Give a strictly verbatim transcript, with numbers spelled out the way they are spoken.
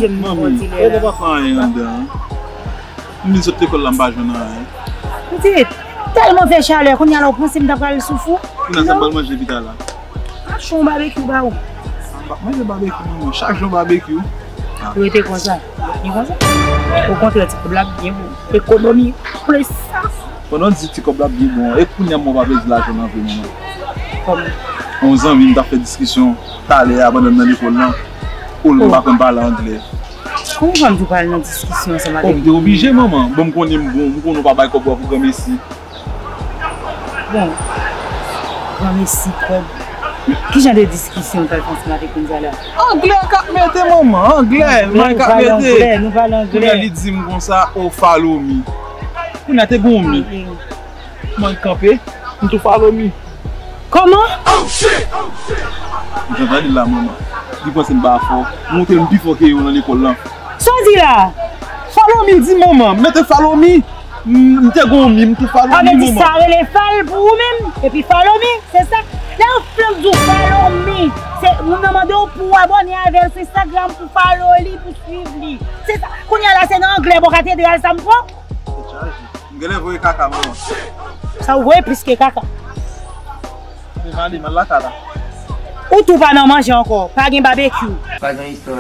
Manmi, e pa fè anyen anndan. M vin sot lekòl la, m pa jwenn anyen. Pitit, tèlman fè chalè, kounye a la w panse m ta pral sou fou? Kounye a sa m pral manje pita la? Ap chon babekyou ba ou. M p ap manje babekyou, manman. Chak jou babekyou. Rete konsa. Byen konsa. Okontrè, ti kòb la byen bon. Ekonomi. Plis sa. Pandan w di ti kòb la byen bon, e kounye a mwen pa pèdi lajan nan vre, manman. Kòman? Yon zanmi m t ap fè diskisyon talè a pandan m nan lekòl lan. Pou l m pa konn pale anglè. Kòman w fè m tou pale nan diskisyon ansanm avèk ou? Oh, m te oblije, manman. Bon, m konnen m bon, m konnen w pa bay kòb ou a pou granmesi. Bon, granmesi kòb. Ki jan de diskisyon w t al fè ansanm avèk moun sa la? Anglè k ap mete, manman, anglè, mwen k ap mete. Anglè, nou pale anglè. Kounye a li di m konsa, "Oh, follow me." Kounye a te gon mi. Mwen kanpe, m tou follow me. Kòman? M jan tande l la, manman. Li panse m pa fò. M montre m pi fò ke yo nan lekòl lan. Sa w di la? Follow me, di manman. Mete follow me. M, m te gon mi, m tou follow me, manman. Sa vle di sa rele fal pou ou menm? Epi follow me, se sa? Lè yon fanm di w follow me, se moun nan mande w pou w abòne avè l sou Instagram, pou follow li, pou swiv li. Se sa. Kounye a la, se nan anglè bò katedral sa m pran? M genlè voye kaka, manman. Sa ou voye plis ke kaka. Men m ale, m al lakay la. Ou tou pa nan manje ankò. Pa gen babekyou. Pa gen istwa.